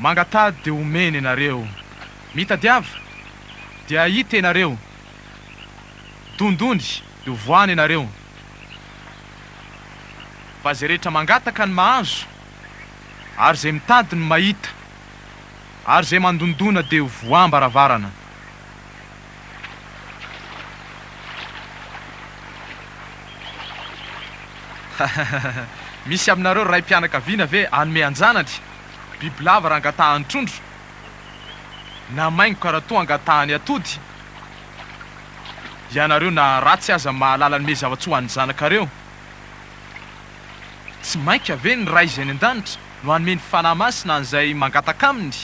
Mangataha dia homena ianareo. Mitadiava, dia hahita ianareo. Dondony, dia hovoahana ianareo. Fa izay rehetra mangataka no mahazo, ary izay mitady no mahita, ary izay mandondona dia ho voam-baravarana. Misy aminareo raim-pianakaviana ve hanome an-janany bibilava raha angatahany trondro, na maingoka raha toa angatahany atody? Ianareo na ratsy aza mahalala hanome zava-tsoa ho an'ny zanakareo. Tsy mainka ve ny Ray izay any an-danitra no hanome ny Fanahy Masina an'izay mangataka Aminy?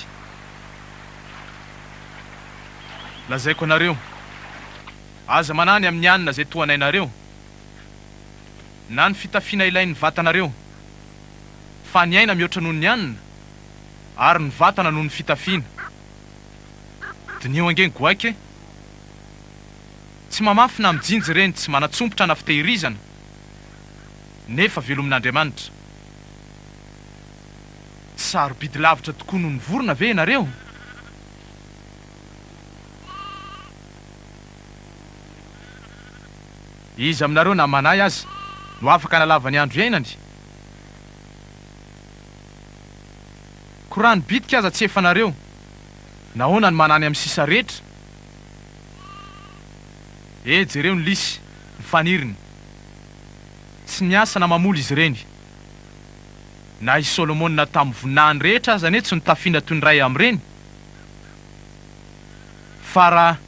Lazaiko anareo, aza manahy ny amin'ny hanina izay tohanainareo, na ny fitafiana ilain'ny vatanareo, fa ny aina mihoatra noho ny hanina, ary ny vatana noho ny fitafiana. Diniho ange ny goaika e! Tsy mamafy na mijinja ireny, tsy manatsompitra na fitehirizana, nefa velomin'Andriamanitra. Tsy sarobidy lavitra tokoa noho ny vorona ve ianareo? Iza aminareo na manahy aza no afaka hanalava ny andro iainany? Koa raha ny bitika aza tsy efanareo, nahoana no manany amin'ny sisa rehetra? E, jereo ny lisy, ny faniriny. Tsy miasa na mamoly izy ireny. Na i Solomona tamin'ny voninahiny rehetra aza anie tsy notafiana toy ny iray amin'ireny. Fa raha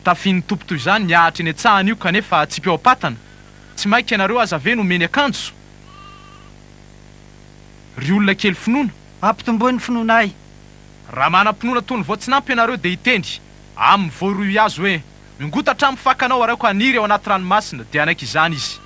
tafian'ny Tompo toy izany ny ahitra eny an-tsahany io kanefa atsipy ao am-patana, tsy mainka ianareo aza ve no omeny akanjo? Ry olona kely finoana! Ampitomboy ny finoanay. Raha manam-pinoana toy ny voatsinampy ianareo dia hiteny amin'ny voaroihazo hoe, Miongotra hatramin'ny fakanao ary aoka haniry ao anaty ranomasina, dia hanaiky izany izy.